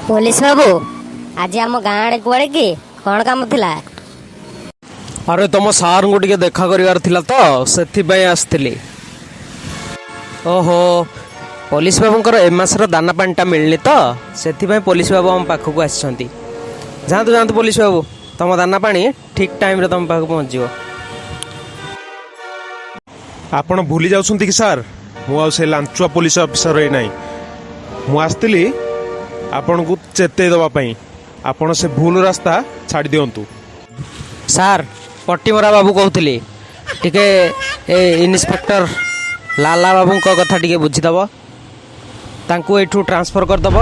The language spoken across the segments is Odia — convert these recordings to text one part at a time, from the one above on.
ପୋଲିସ ବାବୁ, ଆଜି ଆମ ଗାଁ ଆଡ଼େ କୁଆଡ଼େ କି କ'ଣ କାମ ଥିଲା? ଆରେ, ତମ ସାର୍ଙ୍କୁ ଟିକେ ଦେଖା କରିବାର ଥିଲା ତ, ସେଥିପାଇଁ ଆସିଥିଲି। ଓହୋ, ପୋଲିସ ବାବୁଙ୍କର ଏ ମାସର ଦାନା ପାଣିଟା ମିଳିନି ତ, ସେଥିପାଇଁ ପୋଲିସ ବାବୁ ଆମ ପାଖକୁ ଆସିଛନ୍ତି। ଯାଆନ୍ତୁ ଯାଆନ୍ତୁ ପୋଲିସ ବାବୁ, ତମ ଦାନା ପାଣି ଠିକ୍ ଟାଇମ୍ରେ ତମ ପାଖକୁ ପହଞ୍ଚିଯିବ। ଆପଣ ଭୁଲି ଯାଉଛନ୍ତି କି ସାର୍? ମୁଁ ଆଉ ସେ ଲାଞ୍ଚୁଆ ପୋଲିସ ଅଫିସର ହେଇନାହିଁ। ମୁଁ ଆସିଥିଲି ଆପଣଙ୍କୁ ଚେତେଇ ଦେବା ପାଇଁ। ଆପଣ ସେ ଭୁଲ ରାସ୍ତା ଛାଡ଼ି ଦିଅନ୍ତୁ। ସାର୍, ପଟିମରା ବାବୁ କହୁଥିଲି। ଟିକେ ଏ ଇନ୍ସପେକ୍ଟର ଲାଲା ବାବୁଙ୍କ କଥା ଟିକେ ବୁଝିଦେବ। ତାଙ୍କୁ ଏଇଠୁ ଟ୍ରାନ୍ସଫର୍ କରିଦେବ।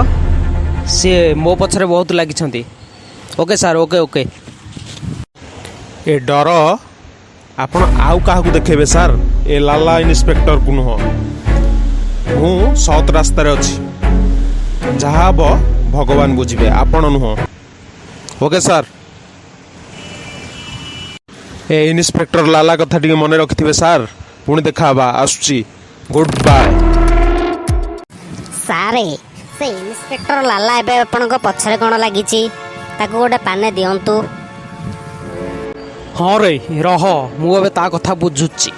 ସିଏ ମୋ ପଛରେ ବହୁତ ଲାଗିଛନ୍ତି। Okay sir, okay okay. ଏ ଡର ଆପଣ ଆଉ କାହାକୁ ଦେଖେଇବେ ସାର୍, ଏ ଲାଲା ଇନ୍ସପେକ୍ଟରକୁ ନୁହଁ। ମୁଁ ସତ୍ ରାସ୍ତାରେ ଅଛି। ଯାହା ହବ ଭଗବାନ ବୁଝିବେ, ଆପଣ ନୁହଁ। Okay sir. ଏ ଇନ୍ସପେକ୍ଟର ଲାଲା କଥା ଟିକେ ମନେ ରଖିଥିବେ ସାର୍। ପୁଣି ଦେଖା ହବା। ଆସୁଛି, ଗୁଡ୍ ବାଏ। ସାରେ, ସେ ଇନ୍ସପେକ୍ଟର ଲାଲା ଏବେ ଆପଣଙ୍କ ପଛରେ କ'ଣ ଲାଗିଛି? ତାକୁ ଗୋଟେ ପାନେ ଦିଅନ୍ତୁ। ହଁ ରେ, ରହ, ମୁଁ ଏବେ ତା କଥା ବୁଝୁଛି।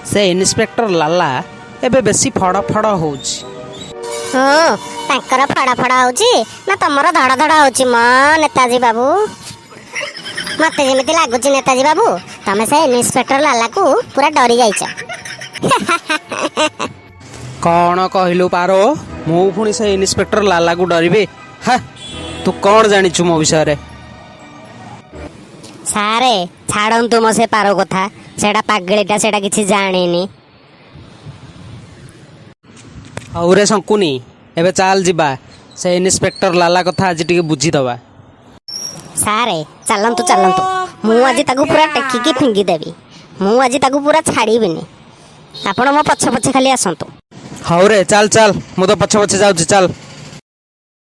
ସେ ଇନ୍ସପେକ୍ଟର ଲାଲା ଏବେ ବେଶୀ ଫଡ଼ ଫଡ଼ ହେଉଛି। ହଁ, ତାଙ୍କର ଫଡ଼ ଫଡ଼ ହଉଛି ନା ତମର ଧଡ଼ ଧଡ଼ ହଉଛି ମ ନେତାଜୀ ବାବୁ? ମତେ ଯେମିତି ଲାଗୁଛି ନେତାଜୀ ବାବୁ, ତମେ ସେ ଇନ୍ସପେକ୍ଟର ଲାଲାକୁ ପୁରା ଡରି ଯାଇଛ। କ'ଣ କହିଲୁ ପାରୋ? ମୁଁ ପୁଣି ସେ ଇନ୍ସପେକ୍ଟର ଲାଲାକୁ ଡରିବି? ହା, ତୁ କ'ଣ ଜାଣିଛୁ ମୋ ବିଷୟରେ? ସାରେ, ଛାଡ଼ନ୍ତୁ ମୋ ସେ ପାରୋ କଥା। ସେଇଟା ପାଗଳିଟା, ସେଇଟା କିଛି ଜାଣିନି। ହଉ ରେ ଶଙ୍କୁନି, ଏବେ ଚାଲ ଯିବା। ସେ ଇନ୍ସପେକ୍ଟର ଲାଲା କଥା ଆଜି ଟିକେ ବୁଝିଦେବା। ସାରେ, ଚାଲନ୍ତୁ ଚାଲନ୍ତୁ। ମୁଁ ଆଜି ତାକୁ ପୁରା ଟେକିକି ଫିଙ୍ଗିଦେବି। ମୁଁ ଆଜି ତାକୁ ପୁରା ଛାଡ଼ିବିନି। ଆପଣ ମୋ ପଛେ ପଛେ ଖାଲି ଆସନ୍ତୁ। ହଉ ରେ, ଚାଲ ଚାଲ। ମୁଁ ତ ପଛେ ପଛେ ଯାଉଛି, ଚାଲ।